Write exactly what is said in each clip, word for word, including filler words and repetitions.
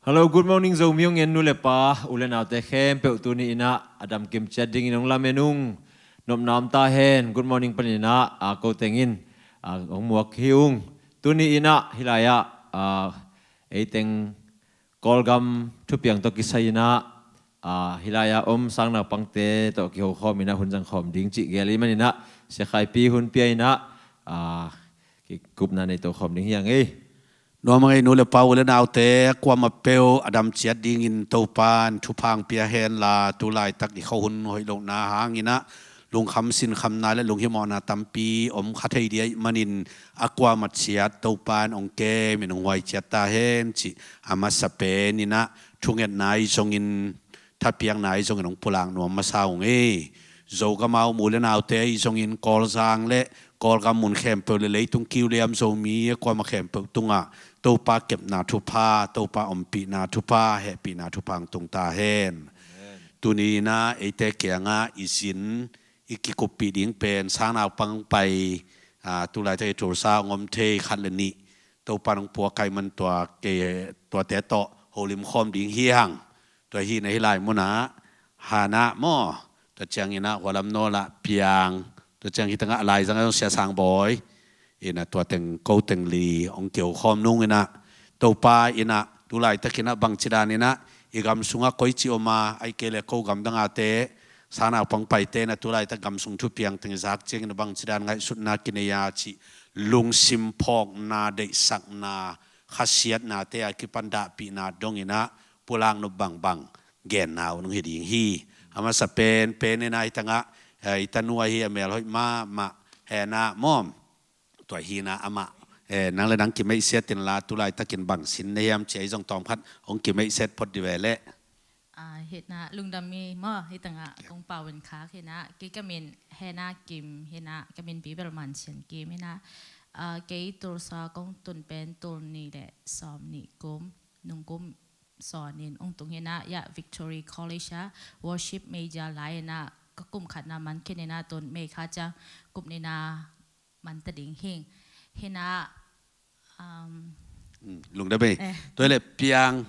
Hello, good morning Zomi hong en nu le pa, u le naute khempeuh, tuni in ah a damkim ciat dingin hong lamen ung. Nopna om ta hen. Good morning panin ah, a, ko teng in, a, hong muak hi ung. Tuni in ah hih lai-ah, a, ei teng Kawlgam thupiang tawh kisai in ah, a, hih lai-ah om sangnaupangte tawh kiho khawm in ah hun zang khawm ding cih gel ahih manin ah, Sia Khai Pi hun pia in ah, a, kikupna nei to khawm ding hi hang ei. Nuam a ngei nu le pa, u le naute, a kuamah peuh a dam ciat dingin Topa'n thupha hong pia hen la, tu laitak i khuahun hoih lohna hangin ah lungkham sinkhamna le lunghimawhna tampi om kha thei ding ahih manin, a kuamah ciat Topa'n hong kemin hong huai ciat ta hen cih a masa pen in ah thungetna ahi zongin, thapiakna ahi zongin hong pulak nuam masa ung ei. Zogam a om u le naute ahi zongin Kawlzang le Kawlgam mun khempeuh le leitung kiu liam Zomi a kuamah khempeuh tungah Topa kepna thupha, Topa ompihna thupha, hehpihna thupha hong tung ta hen. Tuni in ah eite kiangah i zin i kikuppih ding pen sangnaupang pai, a, tu laitak i Tulsa hong om thei khat le nih Topa'n hong puak ahih man tua, kei, tuate tawh holim khawm ding hi hang. Tua hi in ah hih lai munah Hana maw, tua ciangin ah Hualam Nawl ah Piang, tua ciang hih tengah a laizang ah Sia Sang Bawi, in ah tua teng ko teng li hong kiho khawm nung in ah, Topa in ah tu laitak in ah bangci dan in ah i gam sungah koici om a, ahih kei leh ko gamdang a te, sangnaupang paite in ah tu laitak gam sung thupiang teng i zak ciangin ah bangci dan ngaihsutna kinei a cih lungsim phawkna, deihsakna, khasiatnate a kipan dahpihna dong in ah pulak nop bangbang genna uh nong hi ding hi. A masa pen, pen in ah hih tengah, eh, i tanu ahi a melhoih mahmah Hana maw, tua hi in ah amah, eh, nang le nang kimeihsiat in la, tu laitakin bang sin na hiam cih ei zong tawmkhat hong kimeihsiat phot dih ve leh. A, hi in ah lungdam hi maw, hih tengah kong pau in khak hi in ah, kei ka min Hana Kim hi in ah, ka min Bibel Man Sian Kim hi in ah, a, kei Tulsa kong tun pen tul nih le sawm nih kum, nung kum sawnin ung tung hi in ah, ya Victory College ah worship major la in ah, ka kum khatna man khin in ah, tun May kha ciang kum nihna man ta ding hi. Hi in ah, um, Mm, lungdam ei. Eh. Tua hi leh Piang.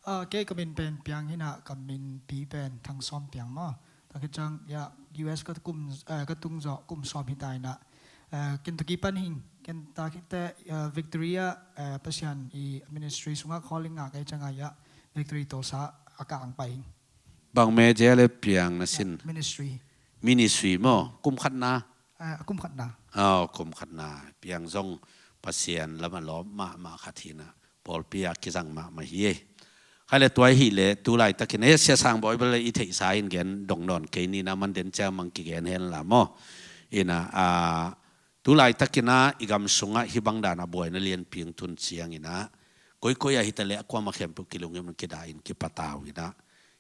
Ah, kei ka min pen Piang hi in ah, ka min pi pen Thang Sawm Piang maw. Tua khit ciang, ya, U S ka kum, eh, ka tung zawh kum sawm hi ta in ah, eh, Kentucky pan hi ing, ken ta khit teh, eh, Victory ah, eh, Pasian i ministry sungah calling ngah ka hih ciangah, ya, Victory Tulsa ah ka hong pai hi ing. Bang major le Piang na sin? Ministry. Ministry maw, kum khatna? Ah, kum khatna. Oh, kum khatna. Piang zong Pasian lam a lawp mahmah khat hi in ah, pawlpi ah kizang mahmah hi ei. Kha le tua hi leh tu laitakin, eh, Sia Sang Bawi bel i theihsa in gen dong nawn kei ni in ah, man den ciang mang kigen hen la maw. In ah, ah, tu laitakin ah i gam sungah hih bang dan a buaina lianpi hong tun ciangin ah, koikoi ah hi ta leh a kuamah khempeuh kilunghimna kidah in kipatau in ah,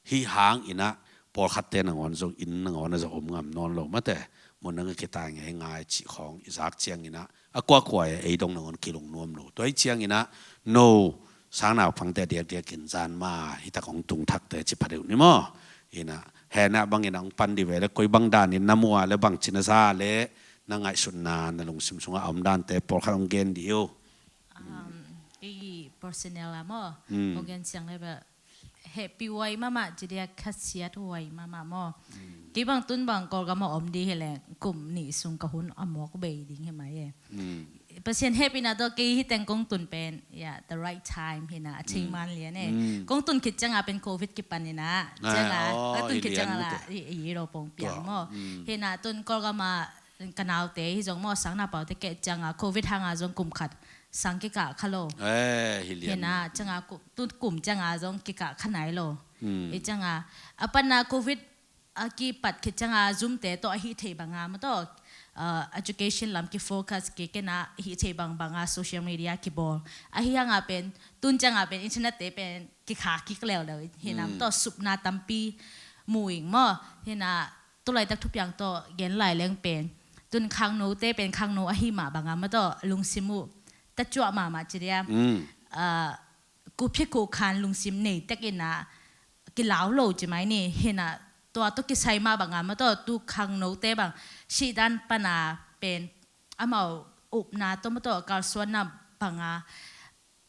hih hangin ah pawlkhatte nangawn zong inn nangawn a zong om ngam nawn lo mate, mun nang a kitai ngeingai cih khawng i zak ciangin ah, a kuakua ei dong nangawn kilung nuam lo. Tua hi ciangin ah no sangnaupangte a diakdiakin zan ma hih tak hong tung thakte ci pha deuh ni maw. In ah Hana bangin ah hong pan dih ve leh, koi bang danin na muh a leh, bangci na za a leh, na ngaihsutna, na lungsim sungah a om dante pawlkhat hong gen dih uh. Um, kei personal ah maw, mm, hong gen ciang leh bel hehpih huai mahmah, ci dia khasiat huai mahmah maw. Mm. Kei bang tun bang Kawlgam ah om ding hi leh kum nih sung ka hun a mawk bei ding hi mai e. Mm. Pasian hehpihna tawh kei hih teng kong tun pen, ya, the right time hi in ah, a thei man lian e. Mm. Kong tun khit ciangah pen Covid kipan in ah, ciangah, oh, ka tun khit ciangah la, i, i, i lo pong piang maw. Mm. Hi in ah tun Kawlgam ah ka naute hi zong maw, sangnaupangte keh ciangah Covid hangah zong kum khat sang kikah kha lo. Eh, hi lian. Hi in ah ciangah ku-, tu kum ciangah zong kikah kha nai lo. Hmm. Hi ciangah a panna Covid a kipat khit ciangah Zoom te tawh a hih theih bangah maw tawh, ah, education lam kifocus kik in ah, hih theih bangbangah social media kibawl. Ahi hangah pen tun ciangah pen internet te pen kikha kik leuleu hi in ah, hmm, maw tawh supna tampi mu ing maw. Hi in ah tu laitak thupiang tawh gen lai leng pen, tun khangnote pen khangno ahi mah bangah maw tawh lungsim uh tacuah mahmah ci dia. Mm. Ah, kuphia kukhan lungsim nei tek in ah kilau lo ci mai ni. Hi in ah tua tawh kisai mah bangah maw tawh tu khangnote bang sihdan pana pen amau upna tawh maw tawh kalsuanna bangah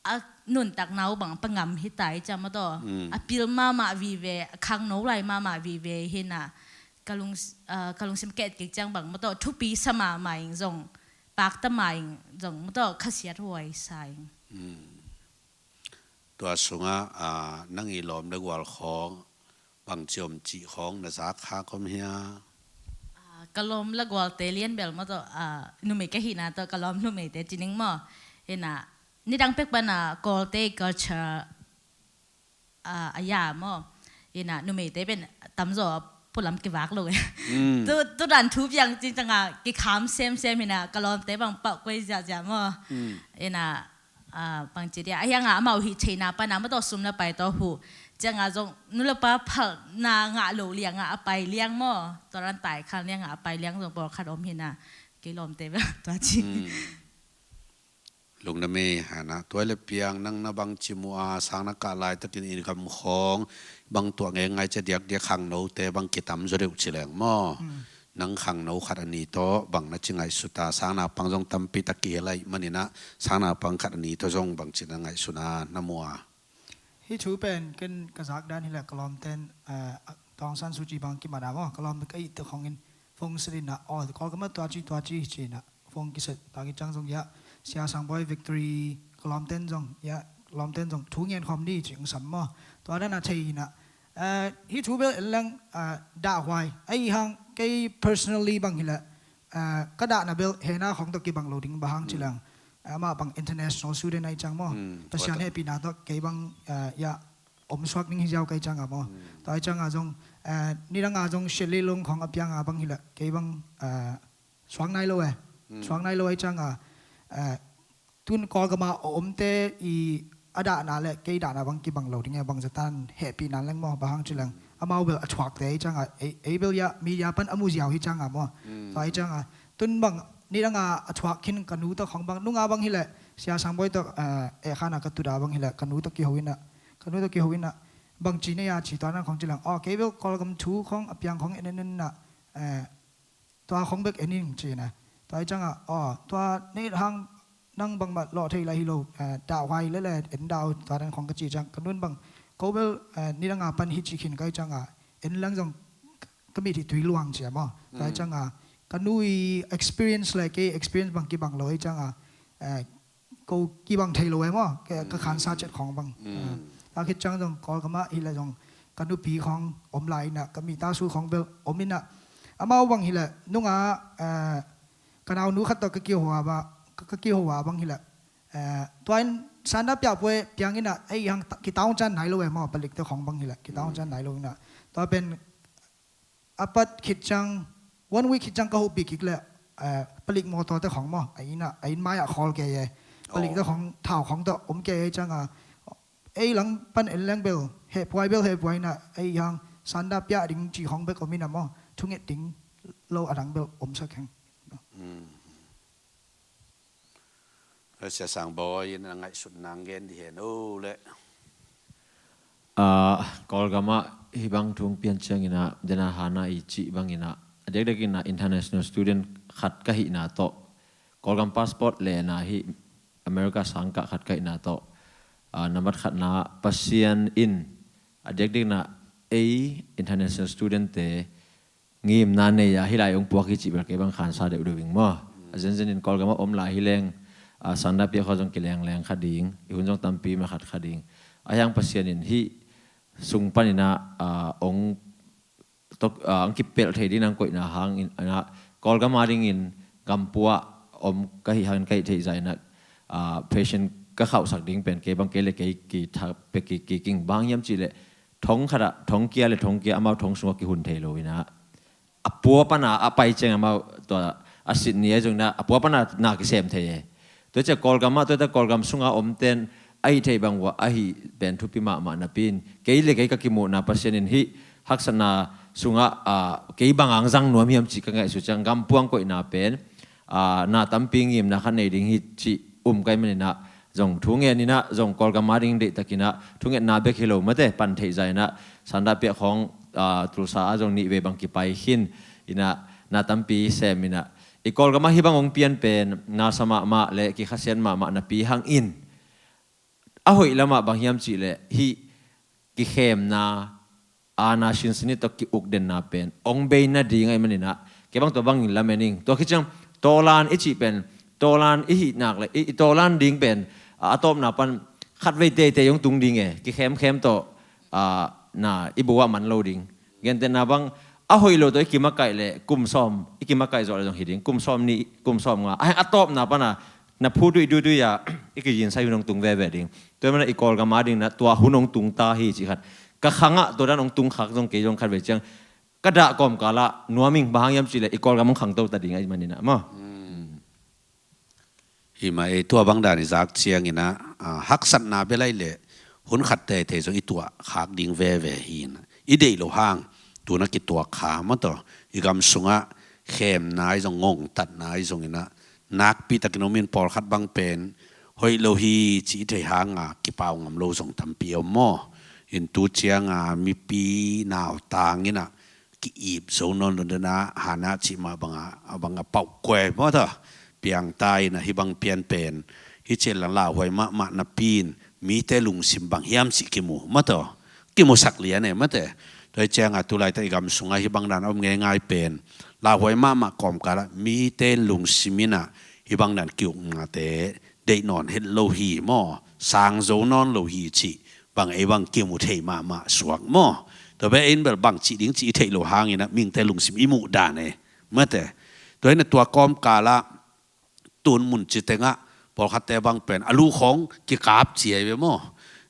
a nuntakna uh bang pangam hi ta i ciang maw tawh. Mm. A pil mahmah vive, a khangno lai mahmah vive hi na. Ka lung, ah, ka lungsim ka et kik ciang bang maw tawh. Thupi sa mahmah ing zong, pakta mah ing zong maw tawh, khasiat huai sa ing. Mm. Tua sungah, ah, nang i lawm le gual khawng, bangci om cih khawng na zak kha kawm hia? Ah, ka lawm le gualte lian bel maw tawh, ah, numei ka hihna tawh, ka lawm numeite ci ning maw. Hi na, nidang pek pan a Kawlte culture, ah, a ya maw. Hi na, numeite pen tamzaw pualam kivak lo e. Mm. Tu, tu dan thu piang cing ciangah kikham semsem hi na, ka lawmte bang pau koi ziahziah maw. Mm. Hi na, ah, bangci dia. A hiangah amau hih theihna pan a maw tawh sum le pai tawh huh. Ciangah zong nu le pa phalna ngah lo liangah a pai liang maw. Tua ran tai khan liangah a pai liang zong pawlkhat om hi na. Kei lawmte bel tua ci. Mm. Lungdam e, Hana. Tua le piang nang na bangci mu a, sang na kah laitakin inn kham khawng bang tuah ngei ngai cia diakdiak khangnote bang kitam zaw deuh ci leng maw. Mm. Nang khangno khat a ni tawh bang na ci ngaihsut a, sang naupang zong tampi tak kihel ahih manin ah, sang naupang khat a ni tawh zong bangci na ngaihsun a, na mu a? Hih thu pen ken ka zak dan hi leh ka lawmten, eh, Aung San Suu Kyi bang kimat a maw, ka lawmte ka ih tek hong in phone set in ah, aw, Kawlgam ah tua ci tua ci ci in ah phone kiset, tua khit ciang zong hiah Sia Sang Bawi Victory, ka lawmten zong hiah, lawmten zong thu ngen khawm ni ci hong sam maw. Tua dan a thei in ah, eh, hih thu bel en leng, eh, dahhuai. Ahi hang kei personally bang hi leh, eh, ka dahna bel hehna khawng tawh kibang lo ding, bang hang ci leng, eh, amah bang international student ahi ciang maw. Mm, Pasian tua hehpihna tawh kei bang, eh, hiah om suak ning hi ziau ka hih ciang a maw. Mm. Tua ahi ciang a zong, eh, nidang a zong Shelly Long khawng a piang a bang hi leh kei bang, eh, suak nai lo e. Mm. Suak nai lo ahi ciang a, eh, tun Kawlgam ah a omte i a dahna le kei dahna bang kibang lo ding e, bang zatan hehpihna leng maw, bang hang ci leng. Amau bel a thuakte ahi ciang a, ei, ei bel hiah media pan a mu ziau hi ciang a maw. Mm. Tua ahi ciang a, tun bang nidang a a thuak khin ka nu tawh khawng bang, nung a bang hi leh, Sia Sang Bawi tawh, eh, eh, khan a ka tut a bang hi leh, ka nu tawh kiho in ah, ka nu tawh kiho in ah, bang ci nei a ci tua dan khawng ci leng. Aw, kei bel Kawlgam thu khawng a piang khawng en en in ah, eh, tua khawng bek en ing ci in ah. Tua ahi ciang a, aw, tua nei hang nang bangmah lawh thei lai hi lo, eh, dahhuai le le en dah o, tua dan khawng ka ci ciang, ka nun bang, ko bel, eh, nidang a pan hi ci khin ka hih ciang a, en leng zong ka mit hi tui luang ci a maw. Tua ahi ciang a, ka nu i experience le kei experience bang kibang lo ahi ciang a, eh, ko kibang thei lo e maw, ka, ka khansa ciat khawng bang. Mm. Ah, tua khit ciang zong Kawlgam ah hi leh zong ka nupi khawng om lai in ah, ka mita su khawng bel om in ah. Amau bang hi leh, nung a, eh, ka naunu khat tawh ka kiho a ba, ka, ka kiho a bang hi leh, eh, tua in sanda piah puai piang in ah, ei hang ta-, kitaung can nai lo e maw, palikte khawng bang hi leh, kitaung can nai lo in ah. Tua pen a pat khit ciang, one week khit ciang ka hopih kik leh, eh, palik mawtawte khawng maw, a inn ah, a inn mai ah khawl kei e. Palikte khawng thau khawng tawh om kei e ciang a, ei lang pan en leng bel, hehpuai bel hehpuai in ah, ei hang sanda piah ding ci khawng bek om in ah maw, thunget ding lo a dang bel om sak heng. Mm. Sia Sang Bawi in a ngaihsutna hong gen dih hen o leh. Ah, Kawlgam ah hih bang thu hong pian ciangin ah, den a Hana i cih bangin ah, a diakdiakin ah international student khat ka hihna tawh, Kawlgam passport le na hih America sangkah khat ka hihna tawh, ah, nambat khatna Pasian in a diakdiakin ah ei international student te ngimna nei a hih lai hong puak hi cih bel kei bang khansa deuhdeuh ing maw. A zenzen in Kawlgam ah om lai hi leng, a, sanda piah khawng zong kilengleng kha ding, i hun zong tampi mah khat kha ding. A hiang Pasian in hih sung panin ah, a, hong tok, a, hong kipelh thei ding nang koihna hangin ah, Kawlgam a dingin gampua om ka hih hangin ka hih theih zah in ah, a, patient ka khauhsak ding pen kei bang kei le kei kitha pek kik ing, bang hiam cih leh thong khat ah, thong kia le thong kia amau thong sungah kihun thei lo in ah, a pua pana a pai ciang amau tua a sit ni a zong na, a pua pana na kisem thei e. Tua ciang Kawlgam ah, tua ta Kawlgam sunga omten a hih theih bang uh a hih pen thupi mahmah napi in, kei le kei ka kimuhna Pasian in hih haksatna sungah, a, kei bang hong zang nuam hiam cih ka ngaihsut ciang gampuang koihna pen, a, na tampi ngimna khat nei ding hi cih um ka hih manin ah, zong thu ngen in ah, zong Kawlgam a ding deihtakin ah, thungetna bek hi lo mate, pan theih zah in ah, sanda piah khawng, a, Tulsa ah zong nih vei bang kipai khin in ah, na tampi sem in ah, i Kawlgam ah hih bang hong pian pen nasa mahmah le kikhasiat mahmah napi hangin, a hoih lamah bang hiam cihleh hih kikhemna, aana sinsin tawh ki-ukdenna pen ong bei nading ahih maninah, kei bang tua bangin lamen ing. Tua khit ciang tawlan i cih pen, tawlan i hih nak le i, i tawlan ding pen, a, a tawpna pan khatvei teitei hong tung ding e, kikhemkhem tawh, a, na i bu ah man lo ding. Gentehna bang, a hoih lo tawh i kimakaih le kum sawm, i kimakaih zawh le zong hi ding, kum sawm nih, kum sawm nga. A, a tawpna pana na phu duidui dui a i kizinsai hun hong tung veve ding. Tua mana i Kawlgam a ding na tua hun hong tung ta hi cih khat. Ka khangah tua dan hong tung khak zong kei zong khatvei ciang ka dah kawmkalah nuam ing, bang hang hiam cihleh i Kawlgam hong khangto ta ding ahih maninah maw. Hi mah e, tua bang dan i zak cianginah, a, haksatna bel ahih leh hun khat teitei zong i tuah khak ding veve hi inah. I deih loh hang, tu na kituak kha maw taw. I gam sungah khemna i zong, ngongtatna i zonginah, nakpi takin om in, pawlkhat bang pen hoih lo hi ci i thei hanga kipau ngam lo zong tampi om maw. In tu cianga mipi nautang inah ki-ip zo nawn lo dena, hana cih mah banga, a banga pauhkuai maw taw. Piangta inah hih bang pian pen, hih cian lang lauhuai mahmah napi in mite lungsim bang hiam cih kimu maw taw. Kimusak lian e mate. Tua hi cianga tu laitak i gam sungah hih bang dan a om ngeingai pen, lauhuai mahmah kawmkalah mite lungsim inah hih bang dan ki-uknate deih nawn het lo hi maw, sang zo nawn lo hi cih bang ei bang kimu thei mahmah suak maw. Tua beh in bel bang cih ding cih i theih loh hanginah mihingte lungsim i muh dan e mate. Tua hinah tua kawmkalah tun mun ci tengah pawlkhatte bang pen a lu khawng kikap ci ahi ve maw.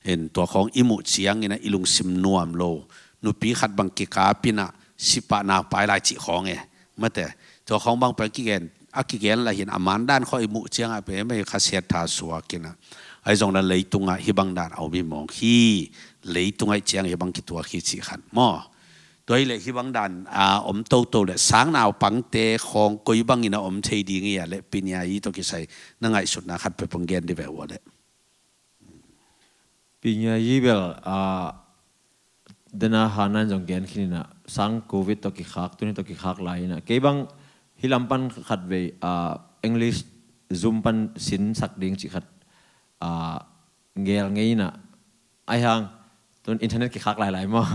In tua khawng i muh cianginah i lungsim nuam lo. Nupi khat bang kikap inah sipah naupai lai cih khawng e mate. Tua khawng bang pen kigen, a kigen lah hin a man dan khawng i muh ciangah pen mei khasiat tha suak inah. Ahi zong dan leitungah hih bang dan a om hi mawk hi. Leitungah i ciang hih bang kituak hi cih khat maw. Tua hileh hih bang dan a om toto le sang naupangte khawng koi bangin a om thei ding hi a le, Pi Ngiayi tawh kisai na ngaihsutna khat pepong gen di ve ua le. Pi Ngiayi bel, a, dena hanan zong gen khin inah, sang covid tawh kikhak, tuni tawh kikhak lai inah. Kei bang hih lam pan khatvei, a, English Zoom pan sinsak ding cih khat, a, ngel ngei inah. Ahi hang tun internet kikhak lailai maw.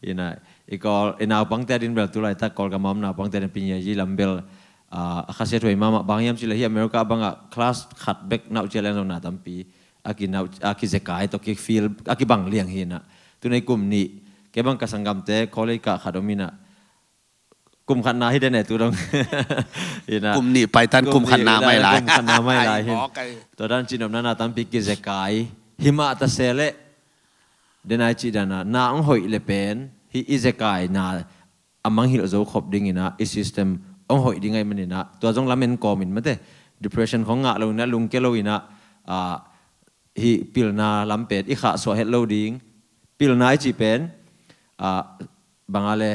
Inah i Kawl, i naupangte a din bel tu laitak Kawlgam a om naupangte a din Pi Ngiayi lam bel, a, a khasiat huai mahmah, bang hiam cihleh hih America bangah class khat bek nauh ciah leng zong na tampi a kinauh, a kizekai tawh kifil, a kibang liang hi inah. Tun ei kum nih, kei bang ka sanggamte college kah khat om inah, kum khatna hi den e tu dong. Inah kum nih paitan kum khatna mai lai. Kum khatna mai lai hin. Tua dan cihnopna na tampi kizekai himah ta se leh, den ai cih dana na hong hoih le pen hih i zekaina a mangngilh zo khop dinginah, i system hong hoih ding ahih maninah, tua zong lamen kawmin mate. Depression khong ngah lo inah, lungke lo inah, a, hih pilna lam pen i khahsuah het lo ding. Pilna i cih pen, a, banga le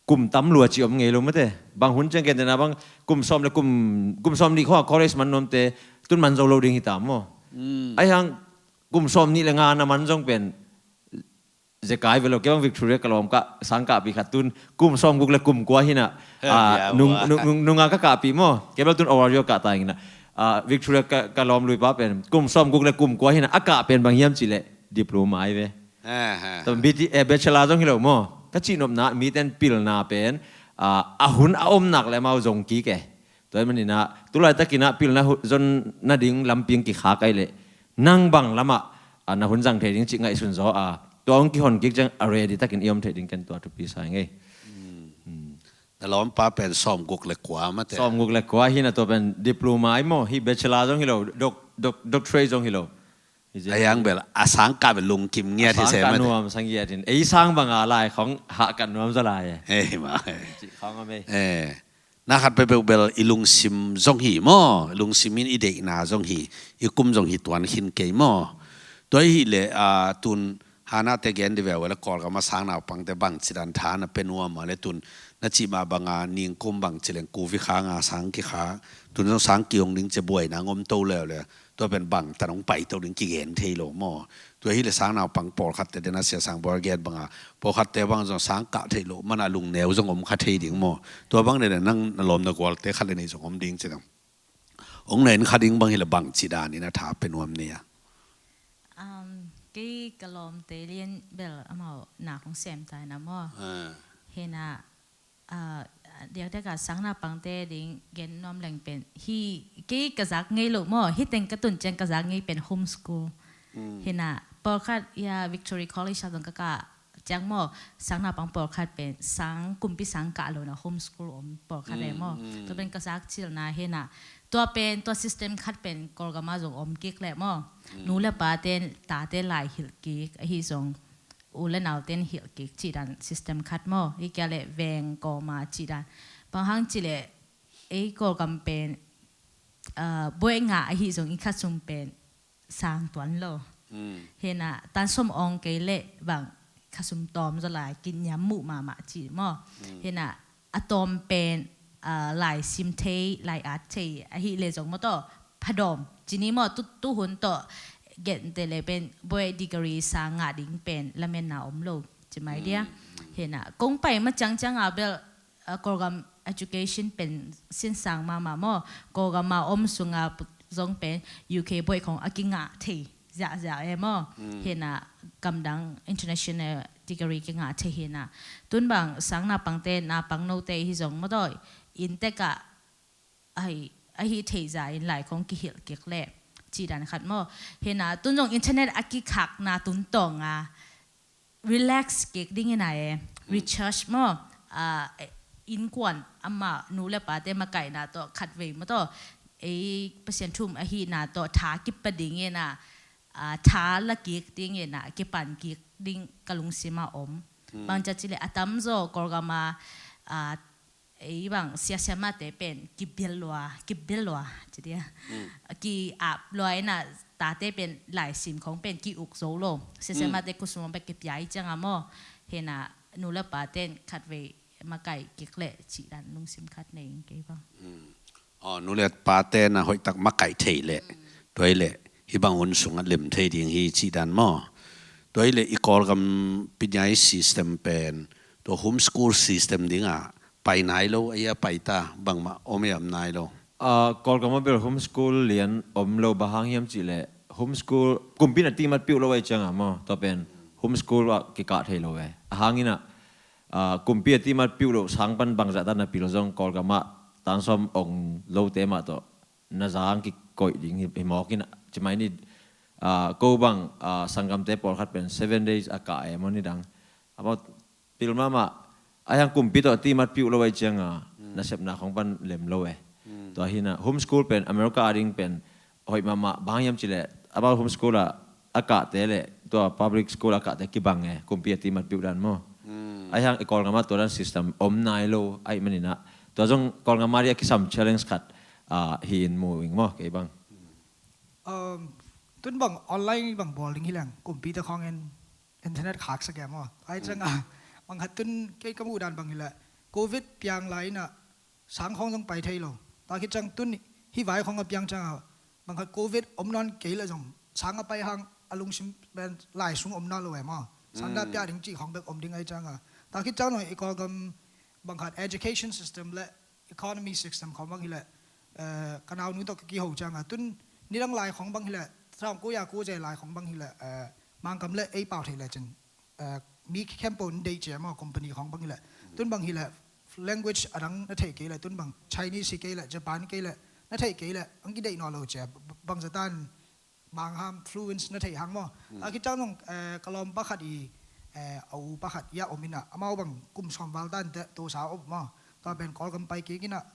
kum tam lua cih om ngei lo mate. Bang hun ciang kentena bang kum sawm le kum, kum sawm nih khong a college man nuamte tun man zo lo ding hi ta maw. Ahi hang kum sawm nih le nga na man zong pen zekai ve lo. Kei bang Victoria ka lawm kah, sang kahpih khat tun kum sawm guk le kum kua hinah, a, nung, nung, nung, nunga ka kahpih maw. Kei bang tun Oregon kah ta inginah, a, Victoria ka, ka lawm lui pa pen kum sawm guk le kum kua hinah a kah pen bang hiam cihleh diploma ai ve. Tua B T, eh, bachelor zong hi lo maw. Ka cihnopna miten pilna pen, a, a hun a om nak le amau zong kik e. Tua ahih maninah tu laitakinah pilna zon nading lampi hong kikhak ahih leh nang bang lamah, a, na hun zang thei ding cih ngaihsun zaw a, tua hong kihon kik ciang a ready takin i om thei ding ken tua thupi sa ing ei. Na lawmpa pen sawmguk le kua mate. Sawmguk le kua hinah tua pen diploma ai maw, hih bachelor zong hi lo, doc-, doc-, doctorate zong hi lo. Ahi hang bel a sang kah bel lungkim ngiat hi se mate. Nuam sang ngiat hin. Ei sang banga lai khong hah kah nuam zaw lai e. Ei mah. Cih khong om ei. Na khat peuhpeuh bel i lungsim zong hi maw, i lungsim in i deihna zong hi, i kum zong hi tuan khin kei maw. Tua ahih leh, a, tun hanate gen di veu le Kawlgam a sang naupangte bangci dan tha na pe nuam a le tun na cih mah banga ningkum bangci leng kuvi khanga sang kikhak, tun zong sang kihong ding cia buaina ngom to leuleu. Tua pen bangtan hong paito ding kigen thei lo maw. Tua hileh sang naupang pawlkhatte dena sia sang buar gen banga pawlkhatte bang zong sang kah theih loh mana lungneu zong om kha thei ding maw. Tua bang dena nang na lawm na gualte khat le nih zong om ding ci dang. Hong na en kha ding bang hileh bangci danin a tha pe nuam ni a. Kei ka lawmte lian bel amau nak hong sem ta hi na maw. Hi na, ah, diakdiak a sang naupangte ding gen nuam leng pen hi, kei ka zak ngei lo maw, hi teng ka tun ciang ka zak ngei pen homeschool. Hi na, pawlkhat ia Victory College a zong ka kah ciang maw, sang naupang pawlkhat pen sang, kumpi sang kah lo na homeschool om pawlkhat e maw. Tua pen ka zak cilna hi na, tua pen, tua system khat pen Kawlgam ah zong om kik leh maw. Nu le pate, tate lai hilh kik, ahi zong u le naute hilh kik cih dan system khat maw. Hi kia leh veng kawma cih dan. Bang hang cih leh ei Kawlgam pen, ah, buaih ngah ahi zong i khasum pen sang tuan lo. Hi na, tan sawm awng kei leh bang khasum tawm zaw lai, kiniam muh mahmah cih maw. Hi na, a tawm pen, ah, lai sim thei, lai at thei ahi leh zong maw tawh phadawm ci ni maw, tu, tu hun tawh gente leh pen buaih degree sang ngah ding pen lametna om lo ci mai dia. Hi na, kong pai ma ciangciang a bel, ah, Kawlgam education pen sinsang mahmah maw. Kawlgam a om sunga zong pen U K buaih khong a kingah thei ziahziah e maw. Hi na, gamdang international degree kingah thei hi na. Tun bang sang naupangte, naupang note hi zong maw tawh, inntek ah ahi, ahi thei za in lai khong kihilh kik leh cih dan khat maw. Hi na, tun zong internet a kikhakna tun tawng a relax kik ding hi na e, recharge maw. Ah, innkuan amah nu le pate makaihna tawh khatvei maw tawh, ei Pasian thu um ahihna tawh tha kipa ding hi na, ah, tha la kik ding hi na, kipan kik ding ka lungsim ah om. Bang cia cih leh a tamzaw Kawlgam a, ah, ei bang sia siamate pen kibil lua, kibil lua ci dia. Ki-ap lua hi na, tate pen lai sim khong pen ki-uk zo lo. Sia siamate khut sung pen kipia hi ciang a maw. Hi na, nu le pate khatvei makaih kik leh cih dan lungsim khat nei ing kei bang. Aw, nu le pate na hoihtak makaih thei leh, tua hi leh hih bang hun sungah lem thei ding hi cih dan maw. Tua hi leh i Kawlgam pinyai system pen tua homeschool system dingah pai nai lo, a ia pai ta, bangmah om ia om nai lo. Ah, Kawlgam ah bel homeschool lian om lo, bang hang hiam cih leh homeschool kumpi in a timat piuh lo ahi ciang a maw, tua pen homeschool ah kikah thei lo e. A hang in ah, ah, kumpi a timat piuh lo sang pan bangzah tan na pil zong Kawlgam ah tan sawm ong lote mah tawh na zang kikoih ding hi, hi mawk in ah, ci mai ni. Ah, ko bang, ah, sanggamte pawlkhat pen seven days a kah e maw, ni dang. Amau pil mahmah, a hiang kumpi tawh a timat piuh lo ahi ciang a, nasepna khong pan lem lo e. Tua hi na, homeschool pen America a ding pen hoih mahmah, bang hiam cih leh amau homeschool ah a kahte leh tua public school a kahte kibang e, kumpi a timat piuh dan maw. A hiang i Kawlgam ah tua dan system om nai lo ahih manin ah, tua zong Kawlgam ah ding a kisam challenge khat, ah, hi in mu ing maw, kei bang. Um, tun bang online bang bawl ding hi leng, kumpite khawng in internet khaksak e maw. Ahi ciang a, bang khat tun kei ka muh dan bang hi leh, covid piang lai in ah sang khawng zong pai thei lo. Tua khit ciang tun hih vai khawng a piang ciang a, bang khat covid om nawn kei leh zong sang a pai hang a lungsim pen lai sung om nawn lo e maw. Sang dah piak ding cih khawng bek om ding ahi ciang a. Tua khit ciang zong i Kawlgam bang khat education system leh economy system khawng bang hi leh, eh, ka naunu tawh ka kiho ciang a, tun nidang lai khawng bang hi leh, thong kuya kuze lai khawng bang hi leh, eh, Mangkam leh ei pau thei leh cin, eh, mi khempeuh in deih ci e maw, company khawng bang hi leh. Tun bang hi leh, language a dang na thei kei leh, tun bang Chinese hi kei leh, Japan hi kei leh, na thei kei leh, ang kideih nawn lo ci e, bangzah tan Mangham fluence na theih hang maw. A khit ciang zong, eh, ka lawm pakhat i, eh, a u pakhat ia om in ah, amau bang kum sawm val dan teh tosa om maw. Tua pen Kawlgam pai kik in ah,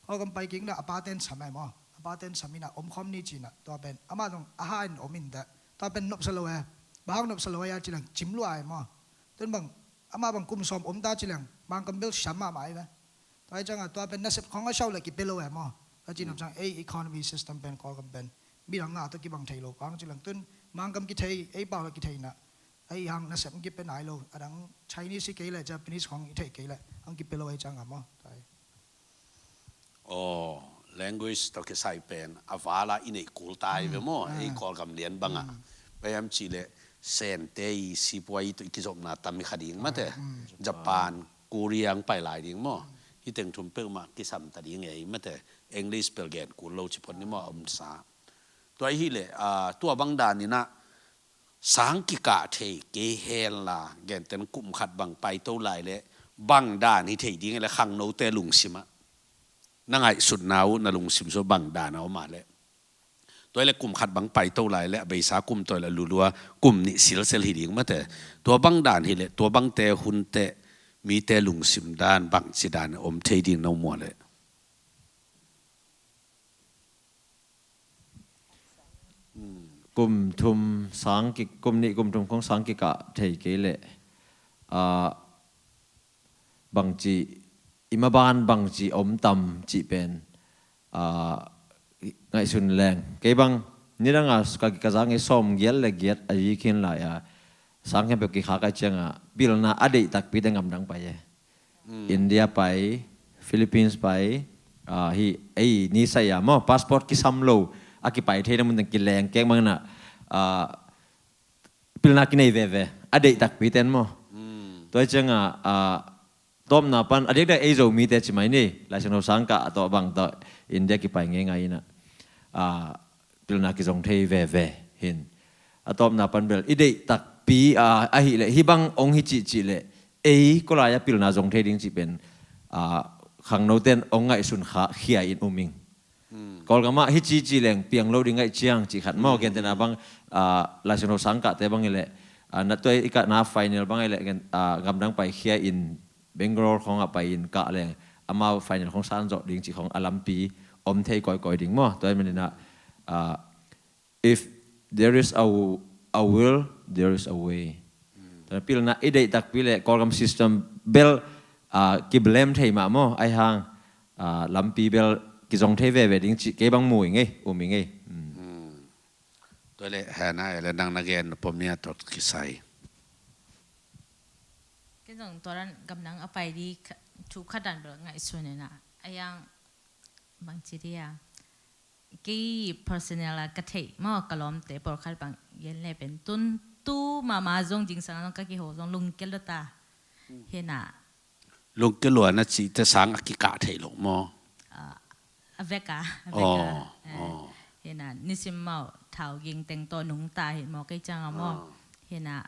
Kawlgam pai kik in ah, a paten sam e maw. A paten sam in ah, om khawm ni ci in ah, tua pen amah zong a ha in om in teh. Tua pen nopsa lo e. Bang hang nopsa lo e a ci leng cim lua e maw. Tun bang amah bang kum sawm om ta ci leng, Mangkam bel siam mahmah hi ve. Tua hi ciang a, tua pen nasep khawng a siau leh kipia lo e maw. Tua ci nam ciang ei economy system pen Kawlgam pen midang ngah tawh kibang thei lo, bang hang ci leng tun Mangkam kithei, ei pau leh kithei in ah, ei hang nasep hong kipia nai lo, a dang Chinese hi kei leh Japanese khawng i theih kei leh hong kipia lo ahi ciang a maw. Tua hi. Aw, language tawh kisai pen a val a i neih kul ta hi ve maw, ei Kawlgam lian bang ah. Bang hiam cih leh Sente i sipuai tawh i kizopna tam hi kha ding mate. Japan, Korea hong pai lai ding maw. Hih teng thum peuhmah kisam ta ding ei mate. English bel gen kul lo ci phot ni maw, a omsa. Tua ahih leh, ah, tua bang dan in ah sang kikah thei kei henla, gentehna kum khat bang paito lai leh bang dan hi thei ding e le khangnote lungsim ah na ngaihsutna uh, na lungsim sung bang dan a om a leh. Tua hi leh kum khat bang paito lai leh a beisa kum tawh leh a lulua kum nih silsel hi ding mate. Tua bang dan hi leh tua bangte hun teh mite lungsim dan bangci dan om thei ding na mu a leh? Kum thum sang ki, kum nih kum thum khong sang kikah thei kei leh, ah, bangci, i maban bangci om tam cih pen, ah, ngaihsun leng. Kei bang nidang a ka, ka zang ei sawm giat le giat a yi khin lai a, sang khempeuh kikhak a ciang a pilna a deih takpite ngamdang pai e. India pai, Philippines pai, ah, hi ei ni sai a maw, passport kisam lo a kipai theina mun teng kileng keng bangin ah, ah, pilna kinei veve a deih takpite in maw. Tua hi ciang a, ah, tawpna pan a diakdiak ei Zomite ci mai ni, Laisiangtho sang kah a tawh bang tawh India kipai ngeingai in ah, ah, pilna kizong thei veve hin. A tawpna pan bel i deih takpi, ah, ahih leh hih bang ong hi cihcih leh ei kua lai a pilna zong thei ding cih pen, ah, khangnote in ong ngaihsun kha khia in um ing. Kawlgam ah hih cihcih leng piang lo ding ngaih ciang cih khat maw, gentehna bang, ah, Laisiangtho sang kahte bang hi leh, ah, na tua i kahna final bang hi leh, gen-, ah, gamdang pai khia in Bangalore khong ah pai in kah leng amau final khong san zawh ding cih khong a lampi om thei kawikawi ding maw. Tua hi manin ah, ah, if there is a, a will, there is a way. Tua pilna i deih takpi leh Kawlgam system bel, ah, kiblem thei mah maw, ahi hang, ah, lampi bel kizong thei veve ding cih kei bang mu ing ei, um ing ei. Tua leh Hannah e le nang na gen pom ia tawh kisai. Ken zong tua dan gamdang a pai di kha-, thu khat dan bel ngaihsun in ah. A yang bangci dia. Kei personal a ka theih maw, ka lawmte pawlkhat bang gen le pen tun tu mama zong zingsang zong ka kiho zong lungkia lua ta. Hi in ah. Lungkia lua na cihte sang a kikah thei lo maw? Ah, a vek a, a vek a. Aw, eh, aw. Hi in ah, nisim maw, thau ging teng tawh nungta hi maw, kei ciang a maw. Aw. Hi in ah,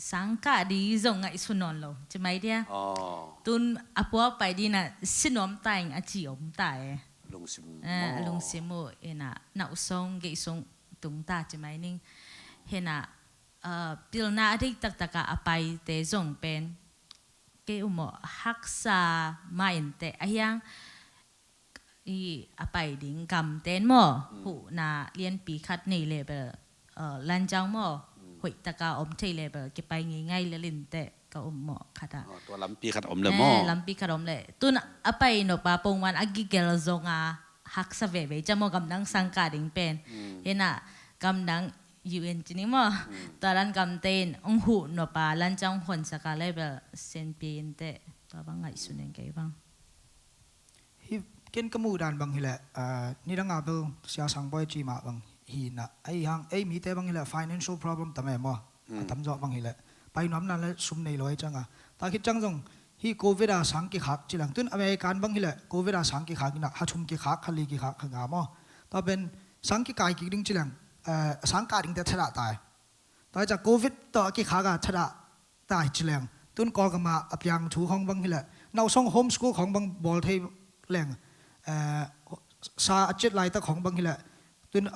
sang kah di zong ngaihsun nawn lo, ci mai dia. Aw. Tun a pua pai di na si nuam ta ing a ci om ta e. Lungsim, eh, maw, lungsim uh, hi in ah, na u song, gei song tung ta ci mai ning. Hi in ah, ah, pilna a deih taktak a a paite zong pen kei u maw haksa mah in teh, a hiang i a pai ding gamte in maw, huhna lianpi khat nei le bel, ah, lanjang maw, hoih taka om thei le bel kipai ngeingai lel in teh ka um maw khat ah. Aw, tua lampi khat om le maw. Eh, lampi khat om le. Tun a pai nop a pongman a gigel zong a haksa veve cia maw, gamdang sang kah ding pen. Hi in ah gamdang U N ci ni maw. Tua dan gamte in ong huh nop a lanjang hon sak a le bel senpi in teh, tua bang ngaihsun ing kei bang. Hi, ken ka muh dan bang hi leh, ah, nidang a bel Sia Sang Bawi ci mah bang hi in ah, ahi hang ei mite bang hi leh financial problem tam e maw. A tamzaw bang hi leh pai nuam na le sum nei lo ahi ciang a. Tua khit ciang zong hi Covid a sang kikhak ci leng, tun American bang hi leh Covid a sang kikhak in ah, ha thum kikhak, ha li kikhak, ha nga maw. Tua pen sang kikai kik ding ci leng, eh, sang kah dingte thadah ta e. Tua hi ciang Covid tawh a kikhak a thadah ta hi ci leng, tun Kawlgam ah a piang thu khong bang hi leh, na u song homeschool khong bang bawl thei leng, eh, sa a ciat laitak khong bang hi leh, tun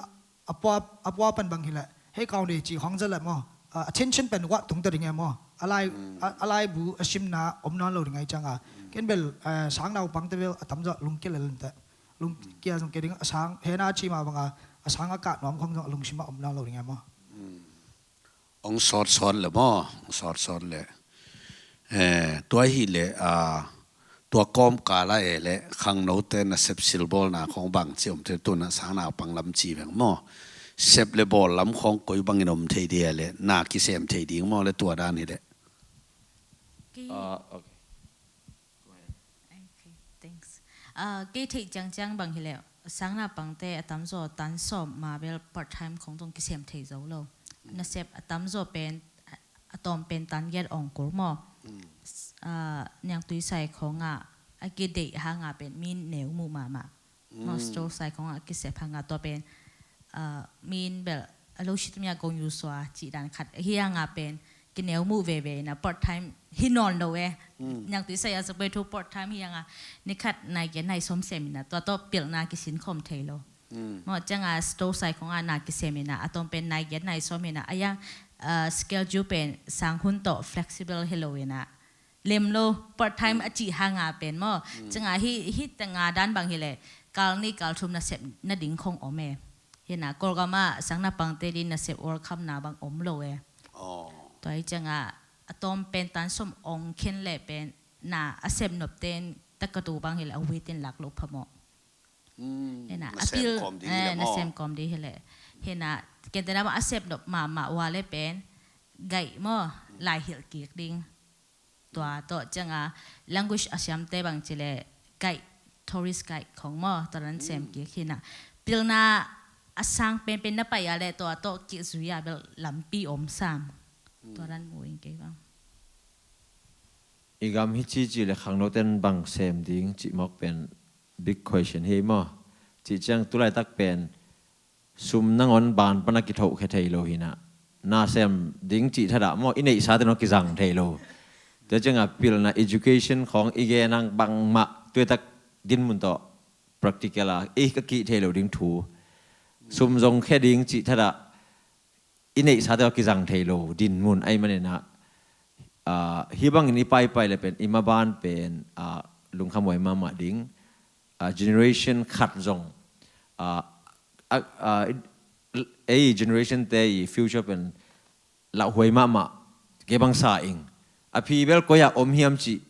a pua, a pua pan bang hi leh, hei kau nei ci khong za leh maw, ah, attention pen wah tung ta ding e maw. A lai, a, a laibu a simna om nawn lo ding ahi ciang a. Ken bel, eh, sang naupangte bel a tamzaw lungkia lel in teh. Lungkia zong kei ding a sang, Hannah ci mah bang a, a sang a kah nuam khong zong a lungsim ah om nawn lo ding e maw. Ong sawtsawt le maw, ong sawtsawt le. Eh, tua hi le, ah, tua kawmkal ah e le, khangnote nasep silbawlna khong bangci om thei, tun a sang naupang lam ci veng maw. Sep le bawl lam khong koi bangin om thei dia le, na kisem thei ding maw le tua dan hi le. Kei, ah, okay. Okay, thanks. Ah, kei theih ciangciang bang hi le, sang naupangte a tamzaw tan sawm ma bel part time khong zong kisem thei zo lo. Nasep a tamzaw pen, a tawm pen tan giat ong kul maw. Ah, Niangtui sai khong ah a kideih hang a pen min neu muh mahmah. Maw, store sai khong ah kisep hang a tua pen, ah, min bel a lo situm ya gong yu sua cih dan khat hi hanga pen kineu muh veve ina part time hi nawn lo e. Nyang tui saya sa pai thu part time hi hanga ni khat nai gen nai som sem ina tua tawh pilna kisin khom thei lo. Maw cianga sto sai khonga na kisem ina a tom pen nai gen nai som ina a yang schedule pen sang hun tawh flexible hi lo ina lem lo part time a cih hanga pen maw. Cianga hi hi tenga dan bang hi le kal ni kal thum na sep na ding khong om e. Hina Kawlgam ah sang na pangte din na sep World Cup na bang om lo e. Tua hi cianga a tom pen tan som ong khen le pen na a sep nop ten takatu bang hi le a witin lak lo phamawh. Hina a pil na sem kawm di hi le hina kente na bang a sep nop mahmah ua le pen gaih maw lai hilh kik ding. Tua tawh cianga language a siamte bang ci le guide, tourist guide khong maw tua dan sem kik hina pilna a sang penpen na pai a le tua tawh kik zui a bel lampi om sam. Tua dan mu in kei bang. I gam hi ci ci le khangnoten bang sem ding cih mawk pen big question hi maw. Cih ciang tulaitak pen sum nangon ban pana kithoh khe thei lo hina na sem ding cih thadah maw i neihsa teno kizang thei lo. Tua cianga pilna education khong i genang bangmah tuitak dinmun tawh practical a i ka kih thei lo ding thu sum zong khe ding cih thadah i neihsa tawh kizang thei lo dinmun ahi manina hi bangin i paipai le pen i maban pen lungkhamhuai mahmah ding generation khat zong ei generation te i future pen lauhuai mahmah kei bang sa ing a phi bel koi ah om hiam cih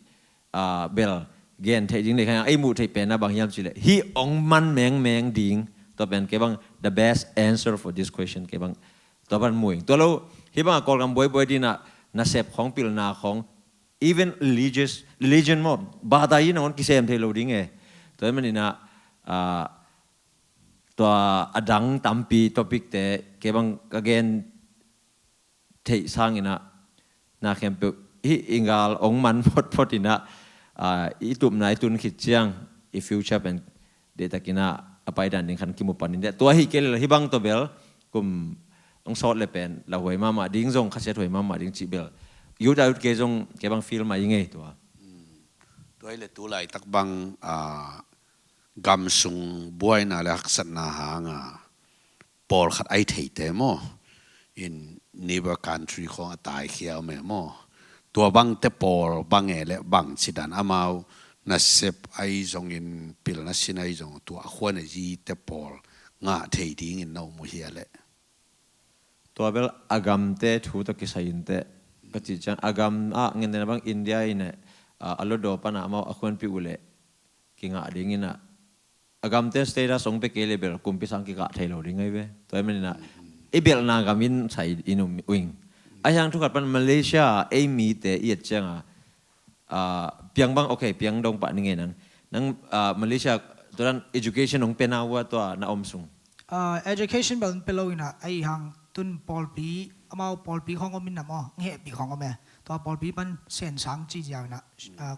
bel gen theih ding le kha ei muh theih pen a bang hiam cih le hi ong man mengmeng ding tua pen kei bang the best answer for this question kei bang tua ban mu ing tua lo hi bang a Kawlgam buaibuai dinah nasep khong pilna khong even religious religion maw bata hi nangon kisem thei lo ding e tua maninah tua a dang tampi topic te kei bang ka gen theih sanginah na khempeuh hi i ngal ong man photphot inah i tupna i tun khit ciang i future pen dehtakinah a paidan ding khan kimu panin deh tua hi kei le hi bang tawh bel kum ong sawt le pen lauhuai mahmah ding zong khasiat huai mahmah ding cih bel youth a youth kei zong kei bang feel mah i ngei tua. Tua hi le tu laitak bang gam sung buaina le haksatna hanga pawlkhat ai theite maw in neighbor country khawng a taikhia om e maw tua bangte pawl bang e le bang cidan amau nasep ai zongin pilna sin ai zong tua a khuan a zite pawl ngah thei dingin na um uh hia le. Tua bel a gamte thu tawh kisai inteh ka cih ciang a gam ah ngentena bang India in a lodaw pana amau a khuanpih uh leh kingah dinginah a gamte status hong pia kei le bel kumpi sang kikah thei lo ding ahi ve. Tua hi maninah i belhna gam in sai in um uing ahi hang thukhat pan Malaysia ei mite i et cianga piang bang okay piang dong pah ni ngei nang nang Malaysia tuadan education hong pia na ua tua na om sung. Education bel pe lo inah ahi hang tun pawlpi amau pawlpi khong om inah maw ng hehpih khong om e tua pawlpi pan sen sang ci ziau inah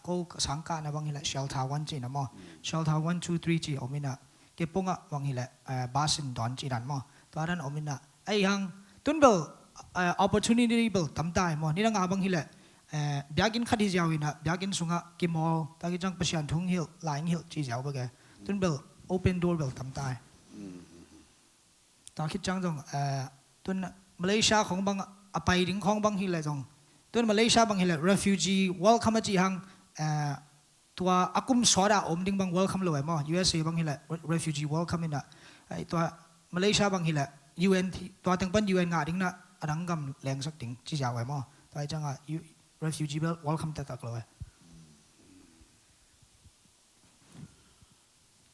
ko sang kahna bang hileh shelter one ci inah maw shelter one two three ci om inah kepungah bang hileh bus in dawn ci dan maw tua dan om inah ahi hang tun bel opportunity bel tamta e maw nidang a bang hileh biakinn khat hi ziau inah biakinn sungah kimawl taki ciang Pasian thu ng hilh lai ng hilh ci ziau bek e tun bel open door bel tamta e. Tua khit ciang zong tun Malaysia khong bang a pai ding khong bang hileh zong tun Malaysia bang hileh refugee welcome a cih hang tua a kum sawt a om ding bang welcome lo e maw U S A bang hileh refugee welcome inah tua Malaysia bang hileh U N tua teng pan U N ngah ding na a dang gam lengsak ding ci ziau e maw tua hi cianga refugee bel welcome taktak lo e.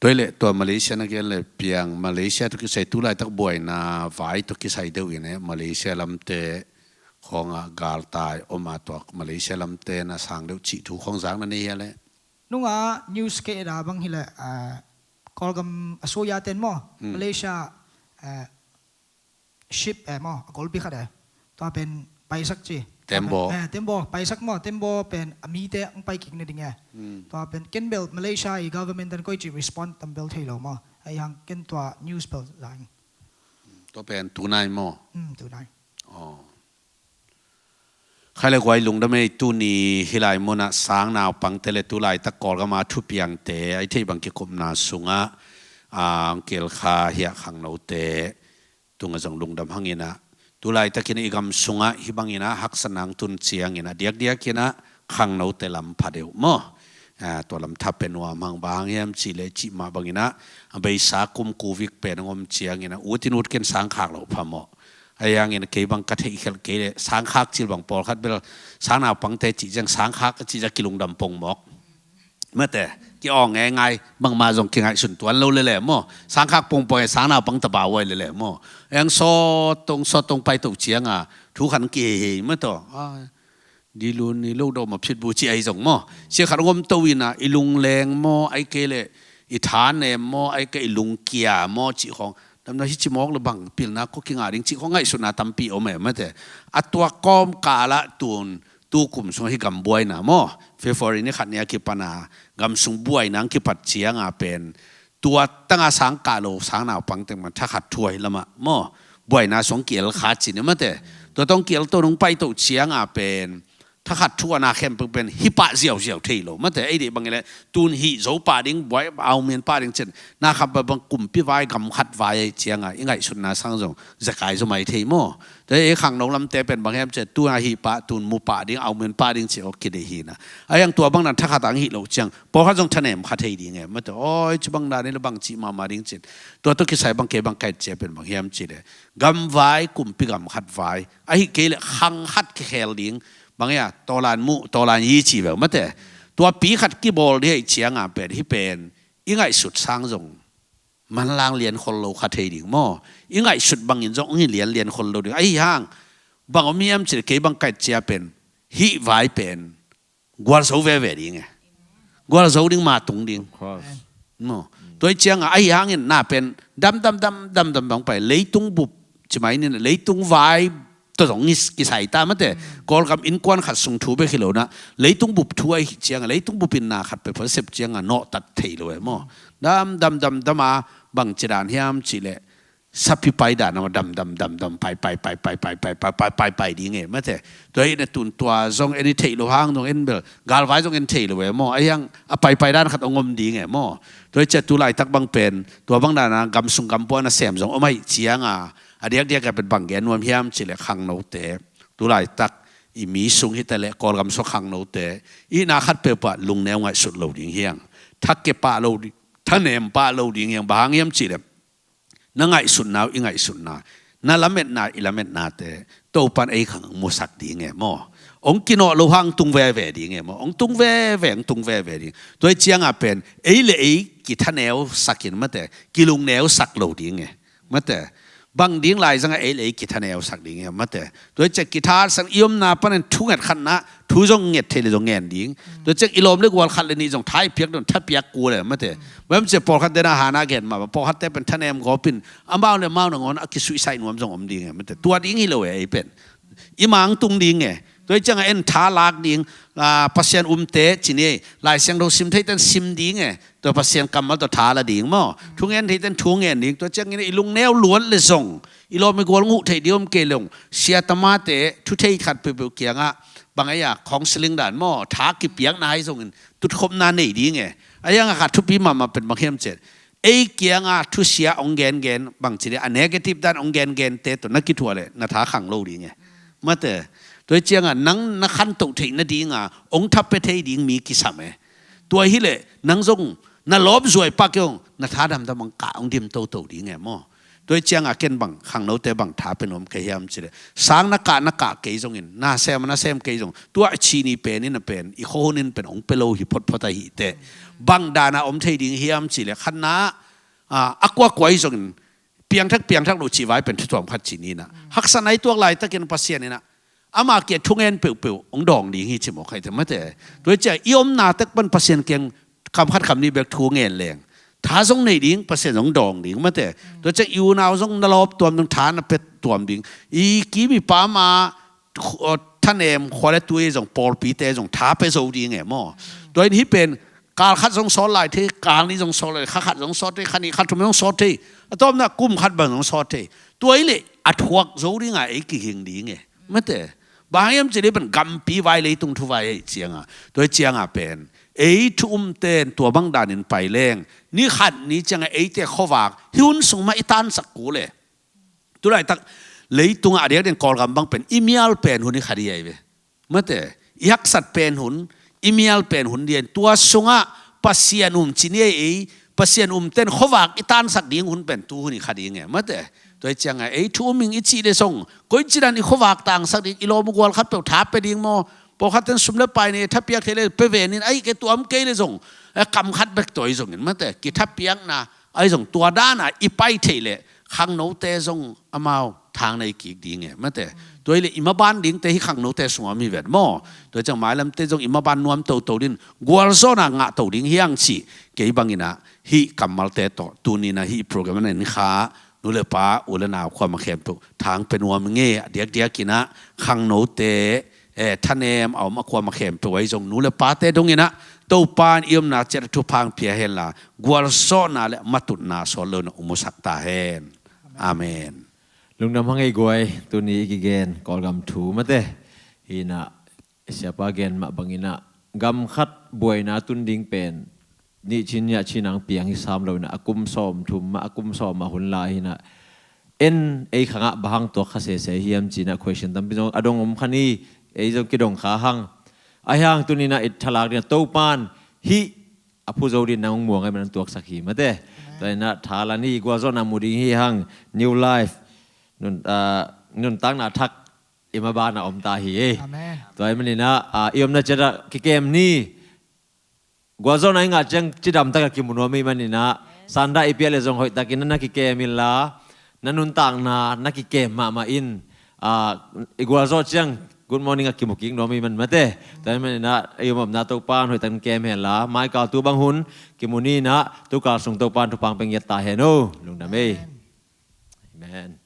Tua hi leh tua Malaysia na gen le piang Malaysia tawh kisai tu laitak buaina vai tawh kisai deuh in e Malaysia lamte khawngah galtai om a tua Malaysia lamte na sang deuh cih thu khawng zak na nei hia leh. Nunga news ke eda bang hileh Kawlgam a soya ten maw Malaysia ship e maw a golpi khat e tua pen paisak ci tembaw tembaw paisak maw tembaw pen a mite ang pai kik na ding e tua pen ken bel Malaysia i government tan koi ci respond tam bel thei lo maw ahi hang ken tua news bel zang. Tua pen tunai maw? Hmm, tunai. Aw. Khai le guai lungdam ei, tuni hih lai munah sang naupangte le tu laitak Kawlgama thupiangte a i theih bang kikupna sungah, a, hong kilkha hiah khangnote tungah zong lungdam hanginah, tu laitakin i gam sungah hih banginah haksatna hong tun cianginah diakdiakinah khangnote lam pha deuh maw? A, tua lam tha pia nuam hang, bang hang hiam cihleh cih mah banginah a beisa kum kuvik pen hong om cianginah ut in ut ken sangkhak loh phamawh. Ahi hangin kei bang ka theihkhelh kei leh sangkhak cil bang pawlkhat bel sang naupangte cih ciang sangkhak a cih ciang kilungdam pongmawk. Mate, ki-awng ngeingai, bangmah zong kingaihsun tuan lo lele maw? Sangkhak pongpong e, sang naupang tapa uai lele maw? Eng sawtong sawtong paito cianga thu khan kihei hei mataw. A, dilun ni lo dawh mapsit bu ci ahi zong maw? Sia khat hong om to inah i lungleng maw, ai kei leh i thanem maw, ai kei i lungkia maw cih khawng damna hi ci mawk le bang pilna kua kinga ding cih khawng ngaihsutna tampi om e mate. A tua kawmkalah tun tukum sungah hih gam buaina maw, February ni khat ni a kipana gam sung buaina ang kipat cianga pen tua tanga sang kah lo sang naupang teng man thakhat thuai lamah maw, buaina sung kiel kha cin e mate. Tua tong kiel to nung paito cianga pen thakhat thuana khempeuh pen hih pah ziauziau thei lo mate. Ei deih bang ileh tun hih zo pah ding, buai aumen pah ding cin na kham pah bang kumpi vai gam khat vai ahi cianga i ngaihsutna sang zong zekai zo mai thei maw? Tua ei khangno lamte pen bang hiam ciah tuna hih pah tun mu pah ding aumen pah ding ci aw kideih hina. A hiang tua bang nan thakhat ang hih lo ciang pawlkhat zong thanem kha thei ding e mate. Awi ci bang dan ila bang cih mahmah ding cin. Tua tawh kisai bang kei bang kaih cia pen bang hiam cihleh gam vai, kumpi gam khat vai, ahi kei leh khang khat kikhel ding. Bang ia tawlan muh tawlan yi ci veu mate. Tua pi khat kibawl dih ahi cianga pen hih pen i ngaihsut sang zong manlang lian khol lo kha thei ding maw? I ngaihsut bangin zong hong hi lianlian khol lo ding. Ahi hang bang om hiam cihleh kei bang kaih cia pen hih vai pen gualzo veve ding e. Gualzo ding, ma tung ding. Of course. No. Tua hi cianga ahi hangin na pen dam dam dam dam dam bang pai leitung bup ci mai ni, leitung vai tawh zong kisai ta mate. Kawlgam innkuan khat sung thu bek hi lo na, leitung bup thu ahi cianga leitung bup in na khat peuh pha sep cianga nawhtat thei lo e maw? Dam dam dam dam a bang ci dan hiam cihleh sapi pai dan a dam dam dam dam pai pai pai pai pai pai pai pai pai ding e mate. Tua hi na tun tua zong en i theih lo hang zong en bel galvai zong en thei lo e maw? Ahi hang a paipai dan khat hong om ding e maw? Tua hi cia tu laitak bang pen tua bang dana gam sung gam buaina sem zong om ahi cianga a diakdiak a pen bang gen nuam hiam cihleh khangnote tu laitak i mi sung hita leh Kawlgam sua khangnote i na khat peuh pah lungneu ngaihsut lo ding hiang, thak ke pah lo ding, thanem pah lo ding hiang. Bang hang hiam cihleh na ngaihsutna uh i ngaihsutna, na lametna i lametnate Topan ei khang musak ding e maw? Hong kinawh lo hang tung veve ding e maw? Hong tung veve, hong tung veve ding. Tua hi cianga pen ei le ei kithaneu sakin mate, kilungneu sak lo ding e mate. Bang ding lai zanga ei le ei kithaneu sak ding e mate. Tua hi cia kithat sang i omna panin thunget khatna thu zong nget thei le zong ngen ding. Tua ciang i lawm le gual khat le nih zong tha i piak don tha piak ku le mate. Bang cia pawlkhat dena hana gen mah pawlkhatte pen thanem gawpin amau le amau nangawn a kisuihsaih nuam zong om ding e mate. Tua ding hi lo e ei pen i mang tung ding e. Tua hi cianga en tha lak ding, a, Pasian umte ci ni ei, Lai Siangtho sim theiten sim ding e. Tua Pasian kammal tua tha la ding maw? Thungen theiten thungen ding. Tua ciangin i lungneu luat le zong i lawm i gual nguh theih ding om kei leng sia tamate thu thei khat peuhpeuh kiangah bang ei a counseling dan maw, tha kipiakna hai zongin tutkhopna nei ding e. A hiang a khat thupi mahmah pen bang hiam ciah ei kiangah thusia hong gengen bang ci dih a negative dan hong gengente tawh na kithuah leh na tha khang lo ding e mate. Tua hi ciangah nang na khantoh theih nadinga hong tha pia thei ding mi kisam e. Tua hileh nang zong na lawp zuai pak kei hong na tha damdam hong kah hong dim toto ding e maw? Tua hi cianga ken bang khangnote bang tha pe nuam kei hiam cileh sang na kah na kah kei zongin na sem na sem kei zong tua a ci ni pen in a pen i khuahun in pen hong pe lo hi photphot ahi teh. Bang dana om thei ding hiam cileh khatna a kuakua hi zongin piangthak piangthak lo cih vai pen thutuam khat ci ni na haksa nai tuak laitakin Pasian in a ama kia thungen peuhpeuh hong dawng ding hi ci mawk hai te mate. Tua hi cia i omna tek pan Pasian kiang kam khat kam nih bek thu ngen leng tha zong nei ding, Pasian zong dawng ding mate. Tua ciang i unau zong na lawp tuam ding, tha na pet tuam ding. I kim i pam a thanem khua le tui zong pawlpite zong tha pe zo ding e maw? Tua in hih pen kal khat zong sawt lai thei, kal nih zong sawt lai, kha khat zong sawt thei, kha nih kha thum zong sawt thei, a tawpna kum khat bang zong sawt thei. Tua i leh a thuak zo dinga ei kihing ding e. Mate. Bang hang hiam cih leh pen gampi vai leitung thu vai ahi cianga. Tua hi cianga pen ei thu umten tua bang danin pai leng ni khat ni cianga eite khuavak hi hun sung mah i tansak kul e. Tulaitak leitungah a diakdiakin Kawlgam bang pen i mial pen hun hi kha ding ahi ve. Mate, i haksat pen hun, i mial pen hun ding ahi. Tua sungah Pasian um ci ni ei, Pasian umten khuavak i tansak ding hun pen tu hun hi kha ding e. Mate, tua hi cianga ei thu um ing i cih leh zong koici dan i khuavak tangsak ding, i lawm uh gual khat peuh tha pia ding maw? Pawlkhat ten sum le pai nei, tha piak thei leh pia ve ning, ahi kei tuam kei leh zong, eh, kam khat bek tua hi zongin, mate, kitha piakna ahi zong tua dana i pai theih leh khangnote zong amau thang nei kik ding e. Mate, tua hi leh i maban dingte hi khangnote sungah om hi vet maw? Tua ciang mailamte zong i maban nuam toto ding, gualzawhna ngah to ding hi hang cih kei banginah hih kammalte tawh tuninah hih program na en kha nu le pa, u le nau, khuama khempeuh thang pia nuam ing e. A diakdiakinah khangnote, eh, thanem a om a khuama khempeuh ahi zong nu le pate donginah Topan i omna ciat a thupha hong pia henla, gualzawhna le matutna sawt lo na um uh sak ta hen. Amen. Lungdam hang ei guai, tuni i kigen Kawlgam thu mate. Hinah siapa gen mah banginah gam khat buaina tun ding pen nih chin, nih chin ang piang hi sam lo inah a kum sawm thum mah, a kum sawm mah hun lai hinah en ei khangah bang hang tuak kha sese hiam cinah question tampi zong a dong om kha ni, ei zong kidong kha hang. Ahi hang tuninah i thalak dingah Topan hih a phu zo ding nang hong muang ahi man tuaksak hi mate. Tua inah tha la ni, gualzawhna mu ding hi hang, new life, nun, ah, nuntakna thak i mabanah om ta hi e. Amen. Tua hi maninah, ah, i omna ciatah kikem ni. Gualzawhna i ngah ciang cidamtak a kimu nuam i maninah sanda i piak le zong hoihtakin na kikem inla, na nuntakna na kikem mahmah in, ah, i gualzawh ciang good morning a kimu kik nuam i man mate. Tua hi maninah i om omna Topan hoihtakin kem henla, maikal tu bang hun kimu ninah tukal sung Topan thupha hong pia ngiat ta hen o. Lungdam ei. Amen.